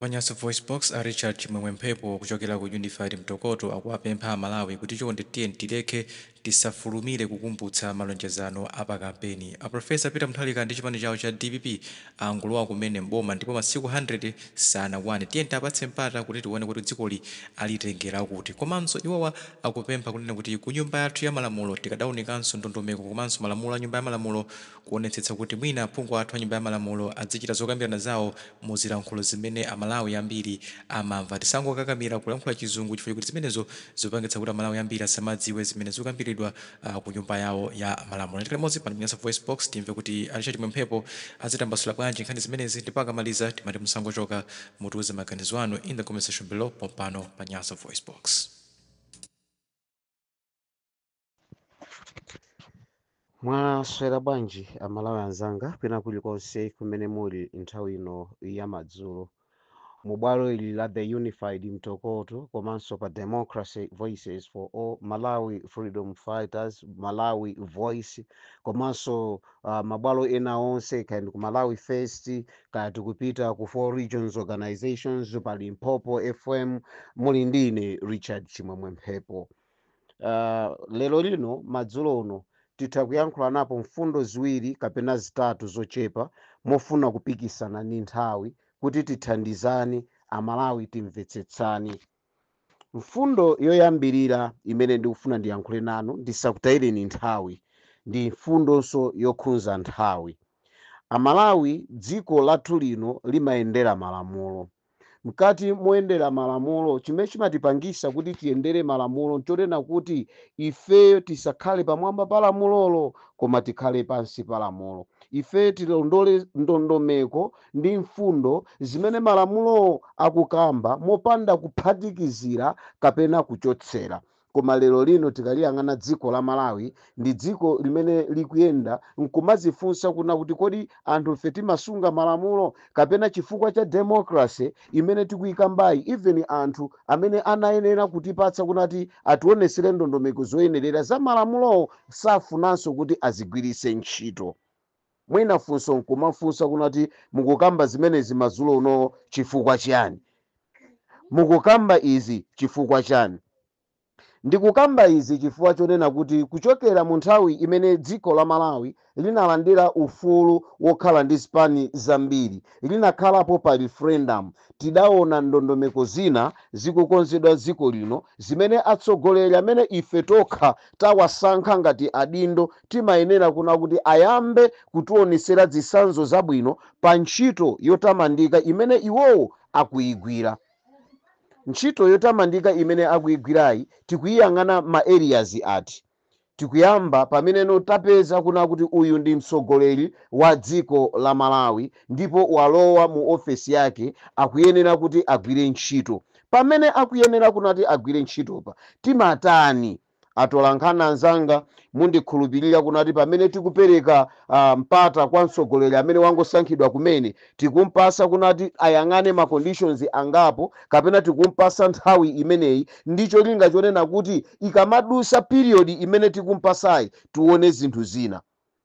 Pa Nyasa VoiceBox, a Richard Chimwemwe Mphepo kuchokera ku Unified Mtokoto akuwapempha aMalawi kuti chonde tiyeni tilekhe, tisafulumire kukumbutsa malonjezano a pa kampeni. A Prof. Peter Mutharika ndi chipani chawo cha dpp angolowa kumene m'boma ndipo masiku 100 sanakwane. Tiyeni tiapatse mpata kuti tione kuti dzikoli alitengera kuti. Komanso iwowa akupempha kunena kuti ku nyumba yathu ya malamulo tikadaunikanso ndondomeko komanso malamulo a nyumba ya malamulo kuonetsetsa kuti mwina aphungu athu a nyumba ya malamulo adzichita zokambirana zawo mu zilankhulo zimene aMalawi ambiri amamva. Tisangokakamira kulankhula chizungu chifukwa chokuti zimenezo zikupangitsa kuti aMalawi ambiri asamadziwe zimene zikukambiridwa ku nyumba yawo ya malamulo. Tikhale limodzi pano pa Nyasa VoiceBox timve kuti a Richard Chimwemwe Mphepo azitambasula bwanji nkhani zimenezi ndipo akamaliza timati musangochoka mutiuze maganizo anu in the comment section below pompano pa Nyasa VoiceBox. Mwaswera bwanji Amalawi anzanga kwina kulikonse kumene muli nthawi ino ya madzulo mu bwalo ili la The Unified Mtokoto komanso pa Democracy Voices for All, Malawi Freedom Fighters, Malawi Voice komanso mabwalo ena onse kaya ndi ku Malawi First kaya tikupita ku Four Regions Organizations pa Limpopo FM muli ndi ine Richard Chimwemwe Mphepo. Lero lino madzulo uno titha kuyankhulanapo mfundo ziwiri kapena zitatu zochepa mofuna kupikisana ndi nthawi kuti tithandizane Amalawi timvetsetsane. Mfundo yoyambirira imene ndikufuna ndiyankhule nanu ndisakutayireni nthawi ndi mfundonso yokhunza nthawi. Amalawi dziko lathu lino limayendera malamulo. Mkati moyendera malamulo, chimene chimatipangisa kuti tiyendere malamulo nchonena kuti ifeyo tisakhale pamwamba pa lamulolo koma tikhale pansi pa lamulo. Ifeyo tilondole ndondomeko ndi mfundo zimene malamulowo akukamba mopanda kuphatikizira kapena kuchotsera. Koma lero lino tikaliyang'ana dziko la Malawi ndi dziko limene likuyenda nkumazifunsa kuna kuti kodi anthufe timasunga malamulo kapena chifukwa cha democracy imene tikuikambayi even anthu amene anayenera kutipatsa kunati ationesere ndondomeko zoyenerera za malamulowo safunanso kuti azigwiritse ntchito. Mwina funso nkumafunsa kunati mukukamba zimenezi madzulo uno chifukwa chiyani? Mukukamba izi chifukwa chani? Ndikukamba izi chifukwa chonena kuti kuchokera mu nthawi imene dziko la Malawi linalandira ufulu wokhala ndi zipani zambiri, linakhalapo pa referendum, tidaona ndondomeko zina zikukonzedwa dziko lino zimene atsogoleri amene ife tokha tawasankha ngati adindo timayenera kuna kuti ayambe kutionesera zitsanzo zabwino pa ntchito yotamandika imene iwowo akuigwira. Ntchito yotamandika imene akuigwirayi tikuyiyang'ana ma areas ati? Tikuyamba pameneno tapeza kuna kuti uyu ndi mtsogoleri wa dziko la Malawi ndipo walowa mu ofesi yake akuyenera kuti agwire ntchito. Pamene akuyenera kunati agwire ntchitopa timatani? Atolankhani anzanga, mundikhulupilira kunati pamene tikupereka mpata kwa mtsogoleri amene wangosankhidwa kumene, tikumpasa kunati ayang'ane ma conditions angapo kapena tikumpasa nthawi imeneyi ndi cholinga chonena kuti ikamadusa period imene tikumpasayi tione zinthu zina.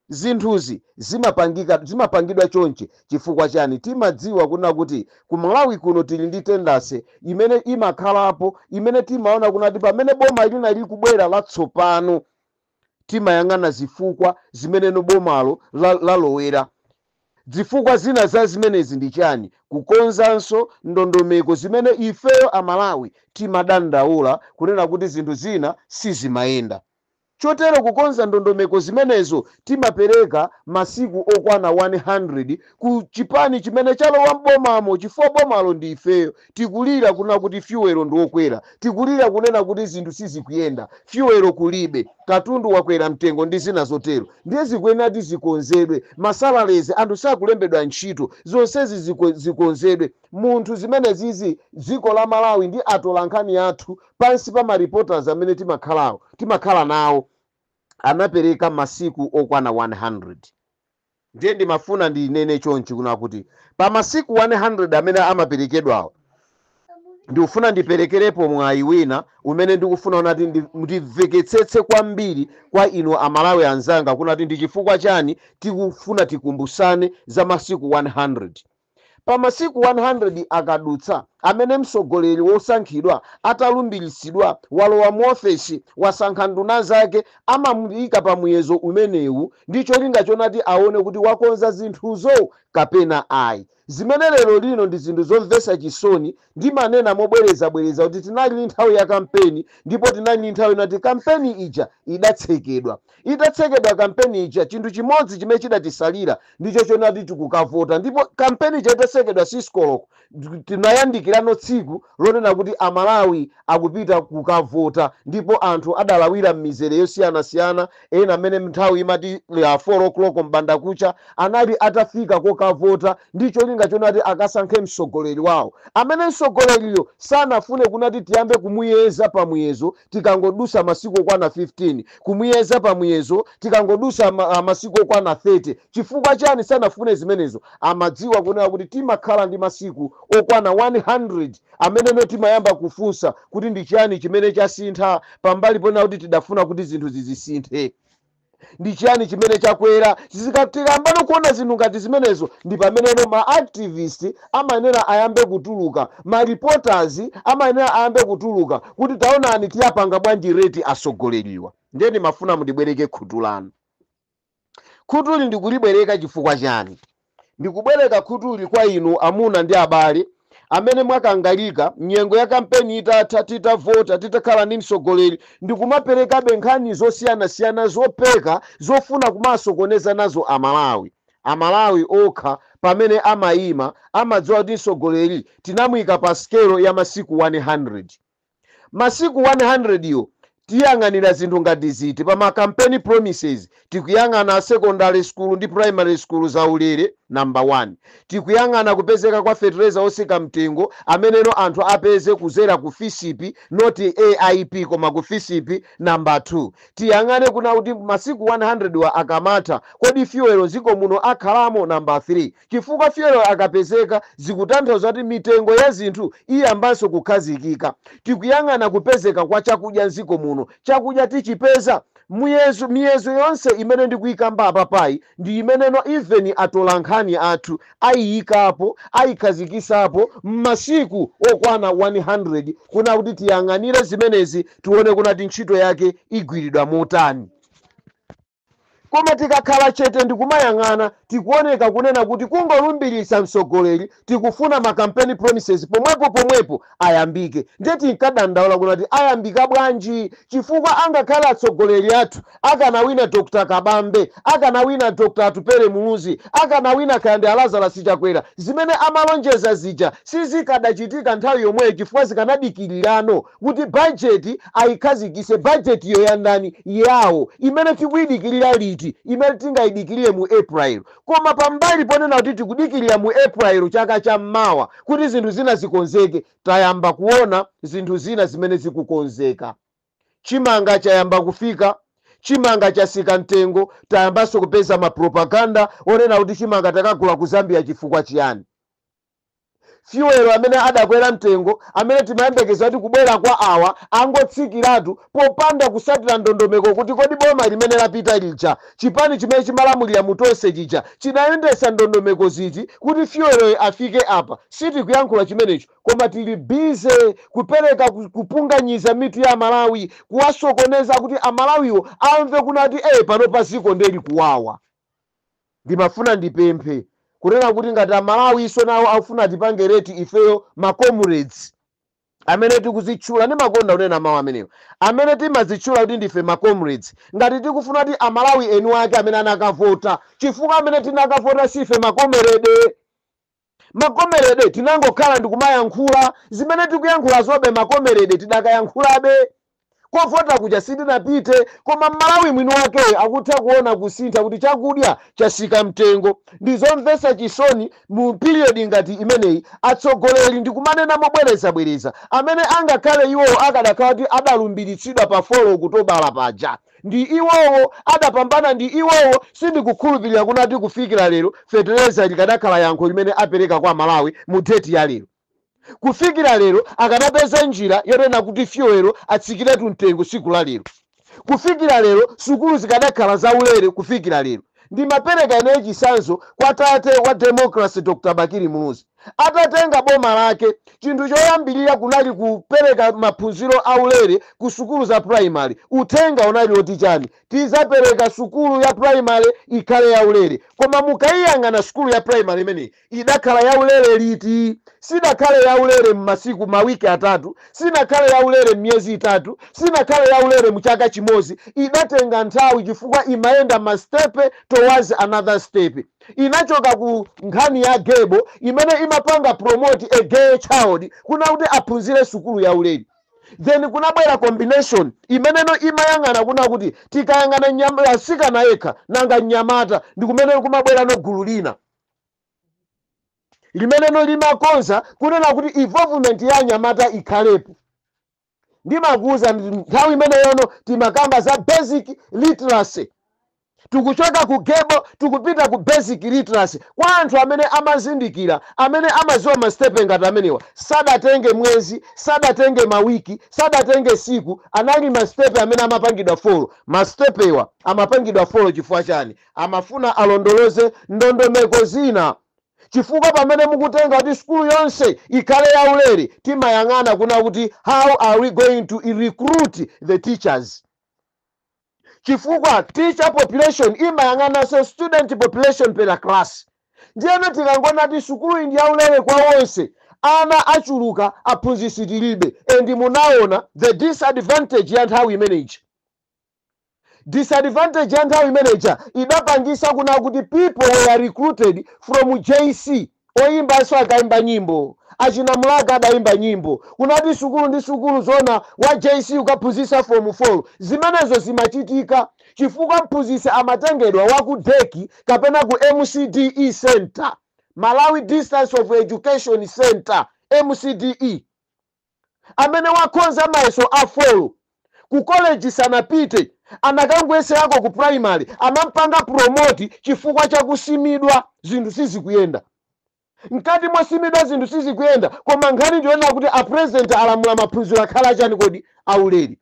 Zinthuzi zimapangika, zimapangidwa chonchi chifukwa chani? Timadziwa kunena kuti ku Malawi kuno tili ndi tendency imene imakhalapo imene timaona kunati pamene boma lina likubwera latsopano timayang'ana zifukwa zimeneno bomalo lalowera. Zifukwa zina za zimenezi ndi chani? Kukonzanso ndondomeko zimene ifeyo a Malawi timadandaula kunena kuti zinthu zina sizimayenda. Chotero kukonza ndondomeko zimenezo timapereka masiku okwana 100 ku chipani chimene chalowa m'bomamo chifukwa bomalo ndi ifeyo. Tikulira kunena kuti fuel ndi wokwera, tikulira kunena kuti zinthu sizikuyenda, fuel kulibe, katundu wakwera mtengo ndi zina zotero. Ndiye zikuyenera kuti zikonzedwe, ma salaries, anthu sakulembedwa ntchito, zonsezi zikonzedwe. Munthu zimenezizi dziko la Malawi ndi atolankhani athu pansi pa ma reporters amene timakhalawo timakhala nawo anapereka masiku okwana 100. Ndiye ndimafuna ndinene chonchi kuna kuti pa masiku 100 amene amaperekedwawo ndikufuna ndiperekerepo mwayi wina umene ndikufuna unati ndimveketsetse kwambiri kwa inu Amalawi anzanga kunati ndi chifukwa chani tikufuna tikumbusane za masiku 100. Pa masiku 100 akadutsa, amene mtsogoleri wosankhidwa atalumbiritsidwa, walowa mu ofesi, wasankha nduna zake, amamuyika pa muyezo umenewu ndi cholinga chonati aone kuti wakonza zinthuzo kapena ayi. Zimene lero lino ndi zinthu zomvetsa chisoni. Ndimanena mobwerezabwereza kuti tinali ndi nthawi ya kampeni, ndipo tinali ndi nthawi inati kampeni ija idatsekedwa. Itatsekedwa kampeni ija, chinthu chimodzi chimene chidatisalira ndicho chonati tikukavota. Ndipo kampeni ija itatsekedwa 6 koloko, tinayandikirano tsiku lonena kuti Amalawi akupita kukavota, ndipo anthu adalawira m'mizere yosiyanasiyana. Ena amene nthawi imati ya 4 o'clock mbandakucha anali atafika kokavota ndi cholinga chonati akasankhe mtsogoleri wawo, amene mtsogoleriyo sanafune kunati tiyambe kumuyeza pamuyezo tikangodusa masiku okwana 15, kumuyeza pamuyezo tikangodusa masiku okwana 30. Chifukwa chani sanafune zimenezo? Amadziwa kunena kuti timakhala ndi masiku okwana 100 ameneno timayamba kufunsa kuti ndi chiyani chimene chasintha, pambali ponena kuti tidafuna kuti zinthu zizisinthe, ndi chiyani chimene chakwera? Tikambano kuona zinthu ngati zimenezo, ndi pameneno ma activist amayenera ayambe kutuluka, ma reporters amayenera ayambe kutuluka kuti taonani, tiyapanga bwanji rate asogoleriwa. Ndiye ndimafuna mundibwereke khutu lanu. Khutuli ndikulibwereka chifukwa chani? Ndikubwereka khutuli kwa inu amuna ndi abale amene mwakangalika nyengo ya kampeni itatha, titavota, titakhala ndi mtsogoleri, ndikumaperekabe nkhani zosiyanasiyana zopeka zofuna kumasokoneza nazo Amalawi. Amalawi okha pamene amayima amadziwa kuti mtsogoleri tinamuyika pa skelo ya masiku 100. Masiku 100 yo tiyang'anira zinthu ngati ziti? Pa ma campaign promises tikuyang'ana secondary school ndi primary school zaulere, number 1. Tikuyang'ana kupezeka kwa fetereza osika mtengo ameneno anthu apeze kuzera ku FISP, not AIP, koma ku FISP, number 2. Tiyang'ane kuna kuti masiku 100 wa akamatha, kodi fuel ziko muno akhalamo, number 3. Chifukwa fuel akapezeka zikutanthauza kuti mitengo ya zinthu iyambanso kukhazikika. Tikuyang'ana kupezeka kwa chakudya mziko muno, chakudya tichipeza. Muyezo, miyezo yonse imene ndikuyikamba apapayi ndi imeneno even atola nkhani athu ayiyikapo, ayikhazikisapo m'masiku okwana 100, kuna kuti tiyang'anire zimenezi, tione kunati ntchito yake igwiridwa motani. Koma tikakhala chete ndikumayang'ana, tikuoneka kunena kuti kungolumbiritsa mtsogoleri, tikufuna ma campaign promises pomwepo pomwepo ayambike. Ndiye tinkadandaula kunati ayambika bwanji? Chifukwa angakhale atsogoleri athu akanawina, Dr Kabambe akanawina, Dr Atupele Muluzi akanawina, kaya ndi Lazarus Chakwera, zimene amalonjeza zija sizikadachitika nthawi yomweyo, chifukwa zikanadikirirano kuti bajeti ayikhazikise. Bajeti yo yandani? Yawo imene tikuyidikirira liti? Imene tingayidikirire mu April. Koma pambali ponena kuti tikudikirira mu April chaka cham'mawa kuti zinthu zina zikonzeke, tayamba kuona zinthu zina zimene zikukonzeka. Chimanga chayamba kufika, chimanga chasika mtengo. Tayambanso kupeza mapropaganda onena kuti chimanga takagula ku Zambia. Chifukwa chiyani? Fuel amene adakwera mtengo, amene timayembekeza kuti kubwera kwa awa angotsikiratu, popanda kusatira ndondomeko kuti kodi boma limene lapita lija, chipani chimene chimalamulira mutonse chija, chinayendesa ndondomeko ziti kuti fuel afike apa? Sitikuyankhula chimenecho, koma tili busy kupereka kupunganyiza mitu ya Amalawi, kuwasokoneza kuti Amalawiwo amve kunati pano pa ziko ndeli kuwawa. Ndimafuna ndipemphe kunena kuti ngati Amalawi iso nawo akufuna tipange rate ifeyo ma comrades amene tikuzitchula, ndimakonda kunena mawu amenewo, amene timazitchula kuti ndife ma comrades, ngati tikufuna kuti Amalawi enu ake amene anakavota, chifukwa amene tinakavota sife ma comrade. Ma comrade tinangokhala ndikumayankhula zimene tikuyankhula zobe. Ma comrade tidakayankhulabe kovota kuja sitinapite, koma Mmalawi mwini wake akutha kuona kusintha kuti chakudya chasika mtengo. Ndizomvetsa chisoni mu period ngati imeneyi atsogoleri, ndikumanena mobwerezabwereza, amene angakhale iwowo akadakhala kuti adalumbiritsidwa pa 4 Okutobala paja ndi iwowo adapambana ndi iwowo, sindikukhulupirira kunati kufikira lero fetereza likadakhala yankho limene apereka kwa Malawi mu date ya lero. Kufikira lero akanapeza njira yonena kuti fuel atsikiretu mtengo siku la lero. Kufikira lero sukulu zikanakhala zaulere. Kufikira lero, ndimapereka ineyo chisanzo kwa tate wa democracy, Dr Bakili Muluzi. Atatenga boma lake, chinthu choyambirira kunali kupereka maphunziro aulere ku sukulu za primary. Uthenga unali oti chani? Tizapereka sukulu ya primary ikhale yaulere. Koma mukayiyang'ana sukulu ya primary imeneyi, idakhala yaulere liti? Sidakhale yaulere m'masiku mawiki 3, sinakhale yaulere m'miyezi 3, sinakhale yaulere mu chaka chimodzi. Idatenga nthawi chifukwa imayenda ma step towards another step. Inachoka ku nkhani ya gebo imene imapanga promote a girl child kuna kuti aphunzire sukulu yaulere. Then kunabwera combination imeneno imayang'ana kuna kuti tikayang'ana asikana yekha, nanga mnyamata? Ndi kumene kumabwera no gulu lina limeneno limakonza kunena kuti involvement ya anyamata ikhalepo. Ndimakuwuza, nthawi imeneyono timakamba za basic literacy. Tikuchoka ku gebo, tikupita ku basic literacy. Kwa anthu amene amazindikira, amene amaziwa ma step ngati amenewa, sadatenge mwezi, sadatenge mawiki, sadatenge siku. Anali ma step amene amapangidwa follow. Ma stepewa amapangidwa follow chifukwa chani? Amafuna alondoloze ndondomeko zina, chifukwa pamene mukutenga kuti sukulu yonse ikhale yaulere, timayang'ana kuna kuti how are we going to recruit the teachers, chifukwa teacher population imayang'ananso student population per class. Ndiyeno tikangona ti sukulu iyi ndi yaulere kwa onse, ana achuluka, aphunzitsi tilibe. And munaona the disadvantage ya nthawi imeneyi. Disadvantage ya nthawi imeneja idapangisa kuna kuti people were recruited from JC. Oyimbanso akayimba nyimbo, achina Mlaka adayimba nyimbo kunati sukulu ndi sukulu zona wa JC ukaphunzitsa form 4. Zimenezo zimachitika chifukwa mphunzitsi amatengedwa wa ku DEC kapena ku MCDE Center, Malawi Distance of Education Center, MCDE, amene wakhonza mayeso a four ku college, sanapite, anakangoyeserako ku primary, amampanga promote chifukwa chakusimidwa zinthu sizikuyenda. Mkati mwasimidwa zinthu sizikuyenda, koma nkhani ndiyonena kuti a president alamula maphunziro akhala achani kodi? Aulere.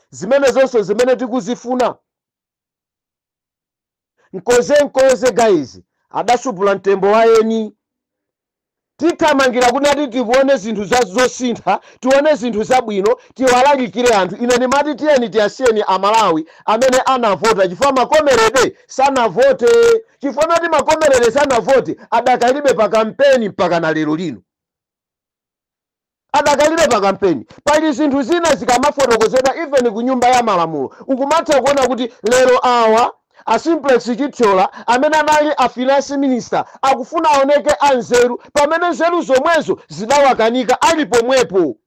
Zimene zonse zimene tikuzifuna, nkoze nkoze guys, adasupula mtembo wa eni. Tithamangira kunati tione zinthu zosintha, tione zinthu zabwino, tiwalalikire anthu. Ine ndimati tiyeni tiyasiyeni Amalawi amene anavota, chifukwa makomerede sanavote. Chifukwa nati makomerede sanavote, adakalibe pa kampeni mpaka na lero lino, adakalibe pa kampeni. Pali zinthu zina zikamafotokozedwa even ku Nyumba ya Malamulo, ukumatha kuona kuti lero awa a Simplex Chithyola amene anali a finance minister akufuna aoneke anzeru, pamene nzeru zomwezo zidawakanika ali pomwepo.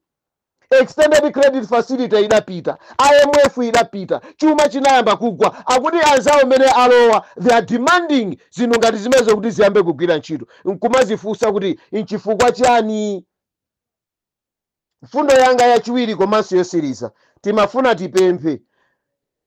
Extended Credit Facility idapita, IMF idapita, chuma chinayamba kugwa. Akuti anzawo mene alowa, they are demanding zinthu ngati zimenezo kuti ziyambe kugwira ntchito. Nkumazifunsa kuti nchifukwa chani? Mfundo yanga yachiwiri komanso yosiriza, timafuna tipemphe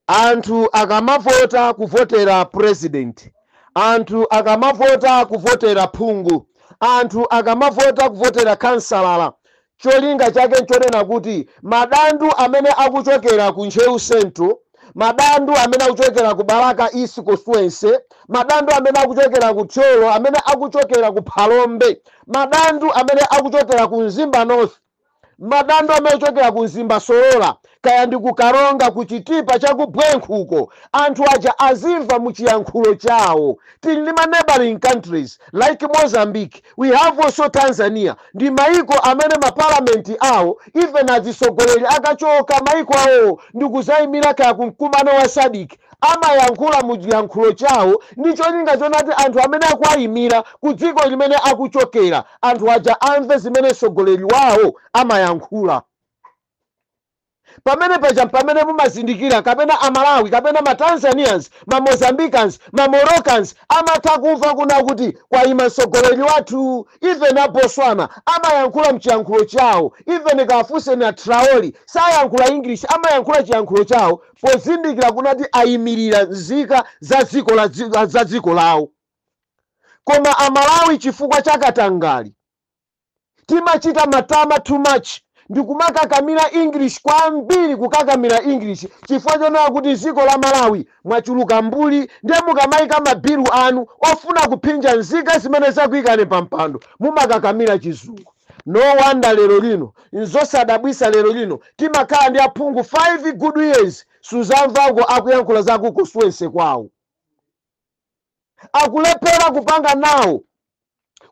anthu akamavota kuvotera president, anthu akamavota kuvotera phungu, anthu akamavota kuvotera kansalala, cholinga chake nchonena kuti madandu amene akuchokera ku Ntcheu Central, madandu amene akuchokera ku Balaka East constituency, madandu amene akuchokera ku Thyolo, amene akuchokera ku Phalombe, madandu amene akuchokera ku Mzimba North, madando amene akuchokera ku Mzimba Solola, kaya ndi ku Karonga, ku Chitipa cha ku Bwenkhuko, anthu aja azimva mu chiyankhulo chawo. Tili ndi ma neighboring countries like Mozambique, we have also Tanzania. Ndi maiko amene mapalamenti awo, even atsogoleri akachoka maiko awowo ndikuzayimira kaya ku mkumano wa SADC, amayankhula mu chiyankhulo chawo, ndi cholinga chonati anthu amene akuwayimira ku dziko limene akuchokera, anthu aja amve zimene mtsogoleri wawo amayankhula. Pamene paja pamene mumazindikira kapena Amalawi kapena ma Tanzanians, ma Mozambicans, ma Moroccans amatha kumva kuna kuti kwayima mtsogoleri wathu. Even a Botswana amayankhula mchiyankhulo chawo. Even kafunseni a Traore, sayankhula English, amayankhula chiyankhulo chawo, pozindikira kunati ayimirira nzika za dziko lawo. Koma Amalawi, chifukwa cha katangali, timachita matama too much. Ndikumakakamira English kwambiri, kukakamira English chifukwa chonena kuti dziko la Malawi mwachuluka mbuli. Ndiye mukamayika mabilu anu ofuna kuphinja nzika zimene zakuyikani pa mpando, mumakakamira Chizungu. No wonder lero lino, nzosadabwisa lero lino timakhala ndi aphungu 5 good years, suzamvako akuyankhula za ku constituency kwawo. Akulephera kupanga nawo,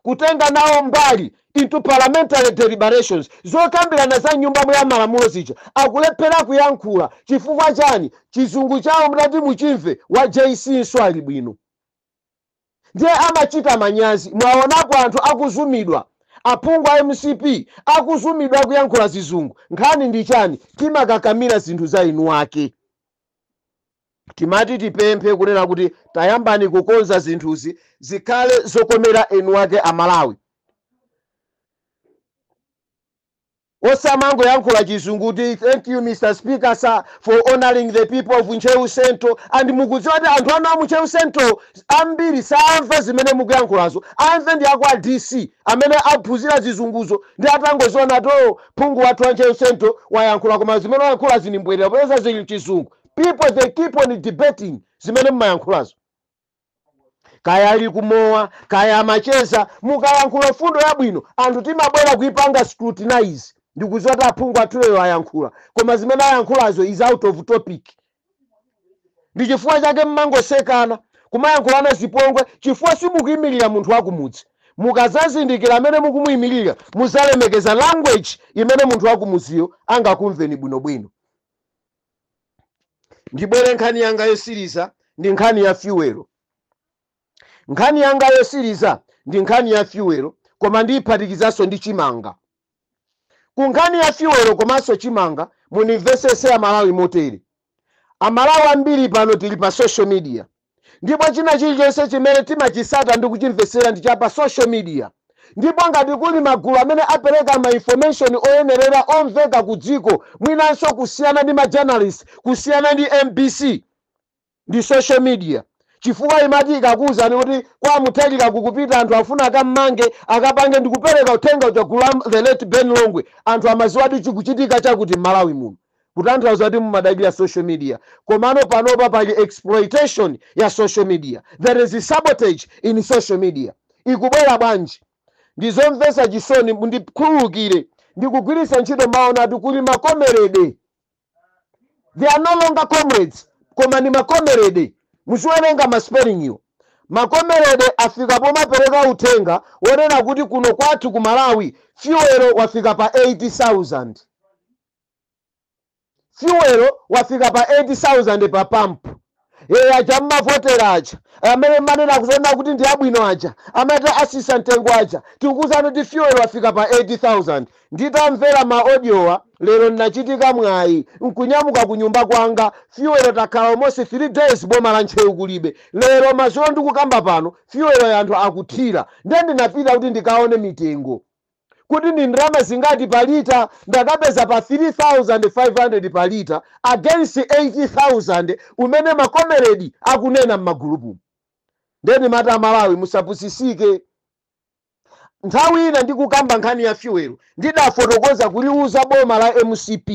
kutenga nawo mbali into parliamentary deliberations, zokambirana za nyumba ya malamulo zija akulephera kuyankhula. Chifukwa chani? Chizungu chawo mutati muchimve, wa JC nso ali bwino, ndiye amachita manyazi. Mwaonapo anthu akuzumidwa, aphungu a MCP akuzumidwa akuyankhula zizungu? Nkhani ndi chani? Timakakamira zinthu za inu ake. Timati tipemphe kunena kuti tayambani kukonza zinthuzi zikhale zokomera enu ake Amalawi, osamangoyankhula Chizungu kuti "Thank you, Mr Speaker sir, for honoring the people of Ntcheu Central," and mukudziwa kuti anthu anu a Ntcheu Central ambiri samva zimene mukuyankhulazo. Amve ndi aku DC amene aphunzira zizunguzo, ndi atangoziona to phungu wathu wa Ntcheu Central wayankhula, koma zimene wayankhula zini mbwerera popeza zili Chizungu. People, they keep on debating zimene mmayankhulazo, kaya ali kumowa, kaya amacheza. Mukayankhula fundo yabwino, anthu timabwera kuipanga scrutinize ndikuziwa kuti aphungu athuleyo ayankhula, koma zimene ayankhulazo is out of topic. Ndi chifukwa chake mmangosekana, kumayankhulana zipongwe, chifukwa simukuyimirira munthu wakumudzi. Mukazazindikira amene mukumuyimirira, muzalemekeza language imene munthu wakumudziyo angakumveni bwinobwino. Ndibwere nkhani yanga yosiriza, ndi nkhani ya fuel. Nkhani yanga yosiriza ndi nkhani ya fuel, koma ndiyiphatikizanso ndi chimanga. Ku nkhani ya fuel komanso chimanga, munimvesese Amalawi motere: Amalawi ambiri pano tili pa social media, ndipo china chilichonse chimene timachisata ndi kuchimvesera ndi cha pa social media. Ndipo ngati kuli magulu amene apereka ma information oyenerera, omveka ku dziko, mwinanso kusiyana ndi ma journalist, kusiyana ndi MBC, ndi social media, chifukwa imati ikakuwuzani kuti kwa Mutharika kukupita anthu afuna akammange, akapange ndikupereka uthenga uja, gulu la the late Ben Longwe, anthu amaziwadi chikuchitika chakuti m'Malawi muno, kutanthauza kuti mumadalira social media. Komano panopa pali exploitation ya social media, there is a sabotage in social media. Ikubwera bwanji? Ndizomvetsa chisoni, mundikhululukire ndikugwiritsa ntchito mawu ati kuli makomerede. They are no longer comrades, koma ni makomerede. Muziwerenga ma spelling iwo. Makomerede afika pomapereka uthenga wonena kuti kuno kwathu ku Malawi fuel wafika pa 80,000, fuel wafika pa 80,000 pa pump. Ye aja mmavotera aja, amene manena kuzona kuti ndi abwino aja, amati asisa mtengo aja, tikukuuzani kuti fuel wafika pa 80,000. Nditamvera ma audiowa lero, ndinachitika mwayi nkunyamuka ku nyumba kwanga. Fuel takhala almost 3 days boma la Ntcheu kulibe. Lero madzulo ndikukamba pano, fuel ya anthu akuthira. Ndiye ndinapita kuti ndikaone mitengo kuti ndi ndalama zingati pa lita. Ndakapeza pa 3500 pa lita against 80,000 umene makomeredi akunena m'magulupu. Ndeni mati Amalawi musapusisike. Nthawi ina ndikukamba nkhani ya fuel, ndidafotokoza kuliuza boma la MCP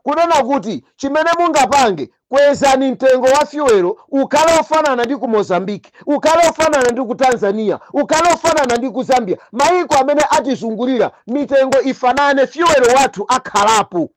kunena kuti chimene mungapange, kwezani mtengo wa fuel ukhale ofanana ndi ku Mozambique, ukhale ofanana ndi ku Tanzania, ukhale ofanana ndi ku Zambia, mayiko amene atizungulira, mitengo ifanane, fuel wathu akhalapo.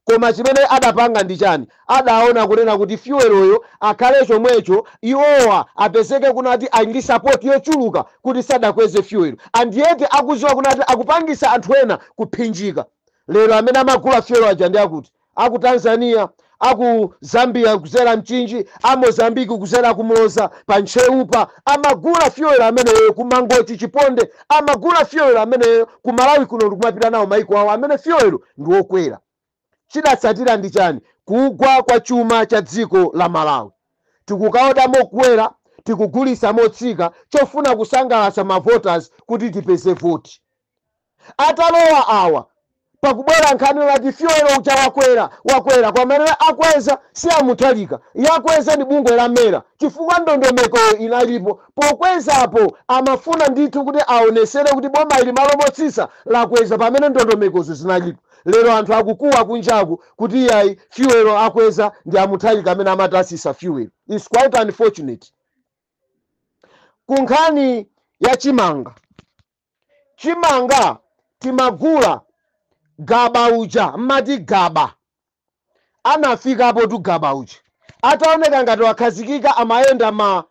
Koma chimene adapanga ndi chani? Adaona kunena kuti fueloyo akhale chomwecho, iwowa apezeke kunati ali ndi support yochuluka kuti sadakweze fuel, and yet akuziwa kunati akupangisa anthu ena kuphinjika. Lero amene amagula fuel aja ndi akuti aku Tanzania, aku Zambia kuzera Mchinji, a Mozambiki kuzera Kumuloza pa Ntcheupa, amagula fuel ameneyo ku Mangochi, Chiponde, amagula fuel ameneyo ku Malawi kuno ndikumapita nawo maiko awo amene fuel ndi wokwera. Chidatsatira ndi chani? Kugwa kwa chuma cha dziko la Malawi. Tikukaoda mokwera, tikugulisa motsika, chofuna kusangalatsa ma voters kuti tipeze voti. Atalowa awa panopa, Pakubwera nkhani lati fuel uja wakwera, wakwera. Kwamene akweza si a Mutharika, yakweza ndi bungwe la MERA, chifukwa ndondomeko inalipo. Pokwezapo amafuna ndithu kuti aonesere kuti boma ili malo motsitsa lakweza, pamene ndondomekozo zinalipo. Lero anthu akukuwa kunjaku kuti iyayi, fuel akweza ndi a Mutharika amene amatasisa fuel. Is quite unfortunate. Ku nkhani ya chimanga, chimanga timagula gaba uja, mmati gaba anafikapo tu. Gaba uja ataoneka ngati wakhazikika, amayenda ma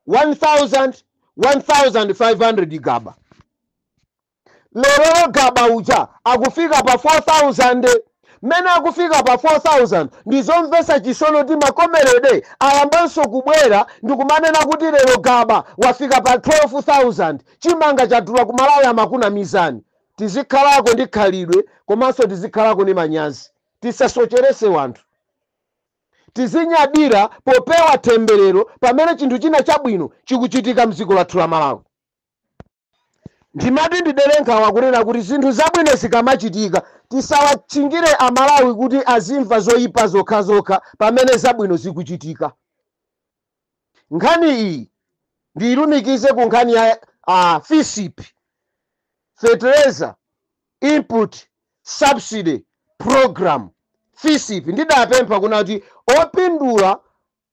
1000, 1500 gaba. Lero gaba uja akufika pa 4000. Mmene akufika pa 4000, ndizomvetsa chisono kuti makomerede ayambanso kubwera ndikumanena kuti lero gaba wafika pa 12,000. Chimanga chadula ku Malawi. Amakuna mizani. Tizikhalako ndi khalidwe, komanso tizikhalako ndi manyazi. Tisasocherese wanthu, tizinyadira popewa temberero pamene chinthu china chabwino chikuchitika mdziko lathu la Malawi. Ndimati ndidere nkhawa kunena kuti zinthu zabwino zikamachitika, tisawatchingire Amalawi kuti azimva zoyipa zokhazokha pamene zabwino zikuchitika. Nkhani iyi ndiyilumikize ku nkhani ya FISP, Fertilizer Input Subsidy Program, FISP. Ndidapempha kuna kuti opindula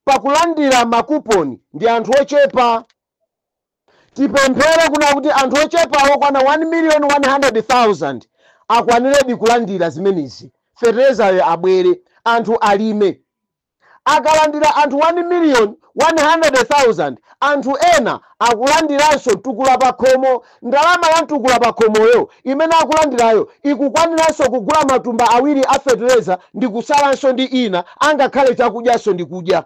pakulandira makuponi ndi anthu ochepa. Tipemphere kuna kuti anthu ochepa okwana 1 million 100,000 akwaniredi kulandira zimenezi, feterezayo abwere, anthu alime. Akalandira anthu 1 million 100,000, anthu ena akulandiranso mtukula pa khomo. Ndalama ya mtukula pa khomoyo imene akulandirayo ikukwaniranso kugula matumba awiri a fetereza ndi kusalanso ndi ina, angakhale chakudyanso ndi kudya.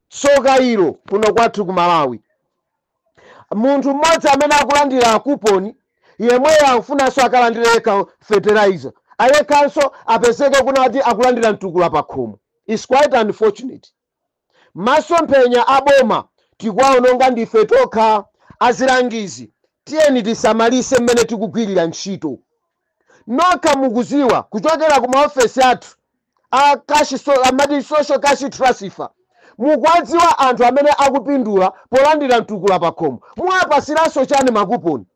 Soka ilo kuno kwathu ku Malawi, munthu mmodzi amene akulandira kuponi yemweyo akufunanso akalandire yekha fertilizer, ayekhanso apezeke kunati akulandira mtukula pa khomo. Is quite unfortunate. Masomphenya aboma tikuwaononga ndife tokha. Azilangizi, tiyeni tisamalise mmene tikugwirira ntchito. Nokha mukuziwa kuchokera ku maofesi athu a cash, so, amati social cash transfer, mukuwadziwa anthu amene akupindula polandira mtukula pa khomo. Muwapasiranso chani makuponi?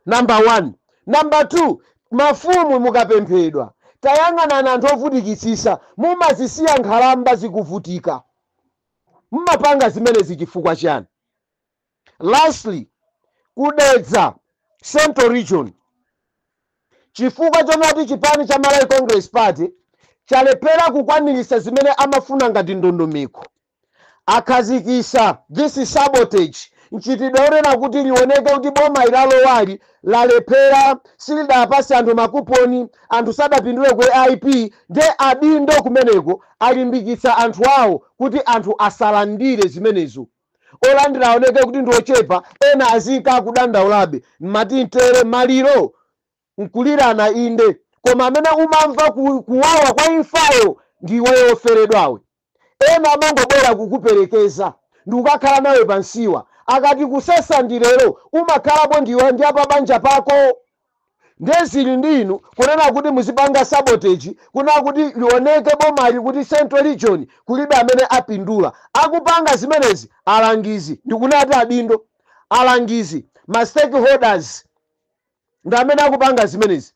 Number one. Number two, mafumu, mukapemphedwa, tayang'anani anthu ovutikitsisa. Mumazisiya nkhalamba zikuvutika. Mumapanga zimenezi chifukwa chani? Lastly, kuDedza, Central Region, chifukwa chonati chipani cha Malawi Congress Party chalephera kukwaniritsa zimene amafuna ngati ndondomeko, akhazikisa this is sabotage, mchitidwe onena kuti lioneke kuti boma ilalowali lalephera, silidapase anthu makuponi, anthu sadapindule ku AIP. Nde adindo kumeneko alimbikitsa anthu awo kuti anthu asalandire zimenezo, olandira aoneke kuti ndi ochepa, ena azika akudandaulabe. Mmati mtere maliro nkulirana, inde, koma amene umamva kuwawa kwa imfayo ndiwe oferedwawe. Ena amangobwera kukuperekeza ndi kukakhala nawe pansiwa. Akati kusesa ndi lero, umakhalapo ndiwe ndi apabanja pako. Ndezili ndinu kunena kuti muzipanga sabotage, kunena kuti lioneke bomali kuti Central Region kulibe amene apindula. Akupanga zimenezi alangizi, ndikunati adindo, alangizi, ma stakeholders ndi amene akupanga zimenezi.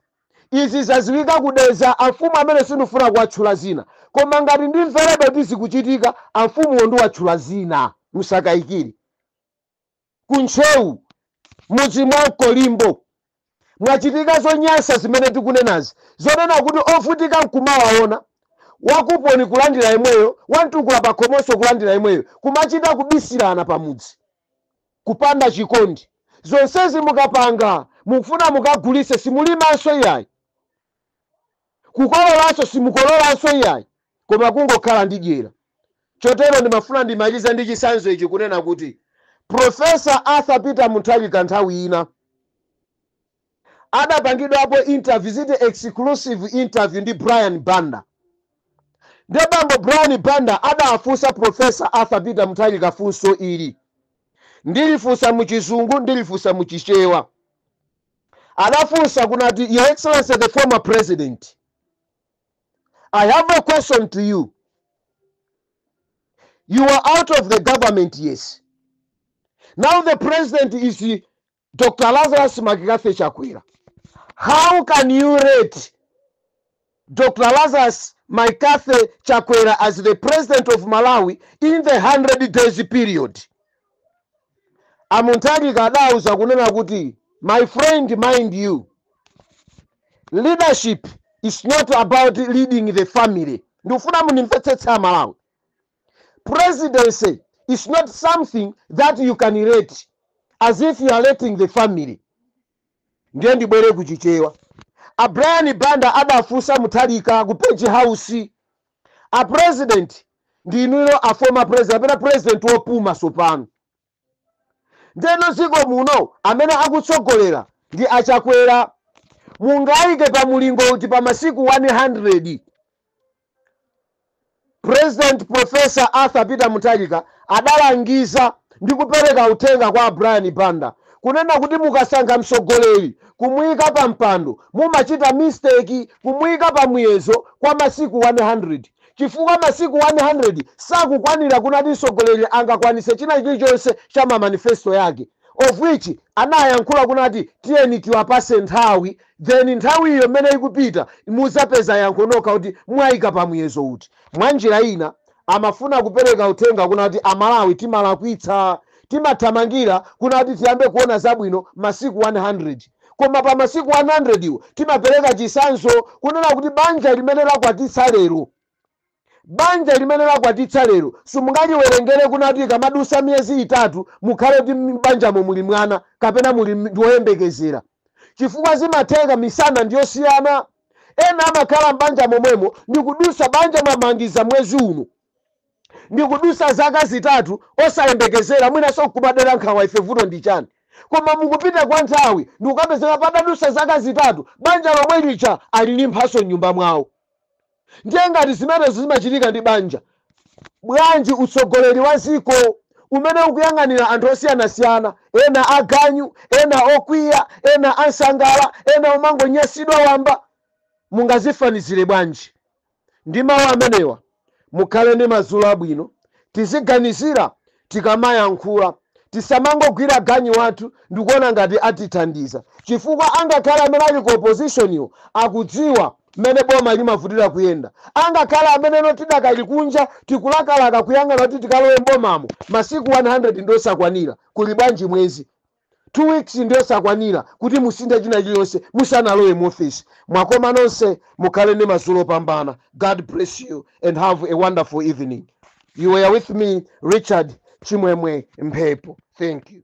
Izi zaziwika kuDedza. Amfumu amene sindifuna kuwatchula zina, koma ngati ndimverebe kuti zikuchitika, amfumuwo ndiwatchula zina, musakayikire. KuNtcheu, mudzi mwa Kolimbo, mwachitika zonyansa zimene tikunenazi, zonena kuti ovutika nkumawaona, wakuponi kulandira imweyo, wamtukula pakhomonso kulandira imweyo, kumachita kubisirana pamudzi, kupanda chikondi. Zonsezi mukapanga, mukufuna mukagulise. Simulimanso iyayi, kukololanso simukololanso iyayi, koma kungokhala ndi dyera. Chotero ndimafuna ndimalize ndi chitsanzo ichi, kunena kuti Professor Arthur Peter Mutharika nthawi ina adapangidwapo interview, ziti exclusive interview, ndi Brian Banda. Nde bambo Brian Banda adafunsa Professor Arthur Peter Mutharika funso ili. Ndilifunsa muchizungu, ndilifunsa muchichewa. Adafunsa kunati, "Your Excellency the former president, I have a question to you. You are out of the government, yes. Now the president is Dr. Lazarus McCarthy Chakwera. How can you rate Dr. Lazarus McCarthy Chakwera as the president of Malawi in the 100 days period?" A Mutharika adauza kunena kuti, "My friend, mind you, leadership is not about leading the family." Ndikufuna mundimvetsetsa, Malawi. Presidency is not something that you can rate as if you are rating the family. Ndiye ndibwere kuchichewa. A Brian Banda adafunsa Mutharika ku Page House, "A president, ndinuyo a former president apena president wopuma sopano, ndeno dziko muno amene akutsogolera ndi aChakwera. Mungayike pa mulingo kuti pa masiku 100?" President Professor Arthur Peter Mutharika adalangiza ndi kupereka uthenga kwa Brian Banda kunena kuti mukasankha mtsogoleri kumuyika pa mpando, mumachita mistake kumuyika pa muyezo kwa masiku 100, chifukwa masiku 100 sakukwanira kunati mtsogoleri angakwanise china chilichonse cha ma manifesto yake, of which anayankhula kunati tiyeni tiwapase nthawi, then nthawi iyo mmene ikupita muzapeza yankho nokha kuti mwayika pa muyezo uti. Mwa njira ina amafuna kupereka uthenga kunati Amalawi timalakwitsa, timathamangira kunati tiyambe kuona zabwino masiku 100, koma pa masiku 100 iwo timapereka chisanzo kunena kuti banja limene lakwatitsa lero, banja limene lakwatitsa lero, simungaliwerengere kunati ikamadusa miyezi 3 mukhale kuti banjamo muli mwana kapena muli ndi woyembekezera, chifukwa zimatheka misana ndiyosiyana. Ena amakhala m'banja momwemo ndikudusa banja mwamangiza mwezi uno, ndikudusa zaka 3 osayembekezera, mwinanso kumadera nkhawa, ife vuto ndi chani? Koma mukupita kwa nthawi ndikukapezeka patadusa zaka 3 banja lomwe lija ali ndi mphaso m'nyumba mwawo. Ndiye ngati zimenezo zimachitika ndi banja, bwanji utsogoleri wa ziko umene ukuyang'anira anthu osiyanasiyana, ena aganyu, ena okwiya, ena ansangala, ena omangonyasidwa wamba, mungazifanizire bwanji? Ndi mawu amenewa, mukhale ndi madzulo abwino. Tiziganizira tikamayankhula, tisamangogwira ganyu wathu ndikuona ngati atithandiza, chifukwa angakhale amene ali ku opposition iwo akudziwa mmene boma limavutira kuyenda. Angakhale ameneno tidakali kunja tikulakalaka kuyang'ana kuti tikalowe mbomamo, masiku 100 ndosakwanira. Kuli bwanji mwezi, 2 weeks ndiyosakwanira kuti musinthe china chiliyonse musanalowe mu office. Mwakoma nonse, mukhale ndi madzulo opambana. God bless you and have a wonderful evening. You were with me, Richard Chimwemwe Mphepo. Thank you.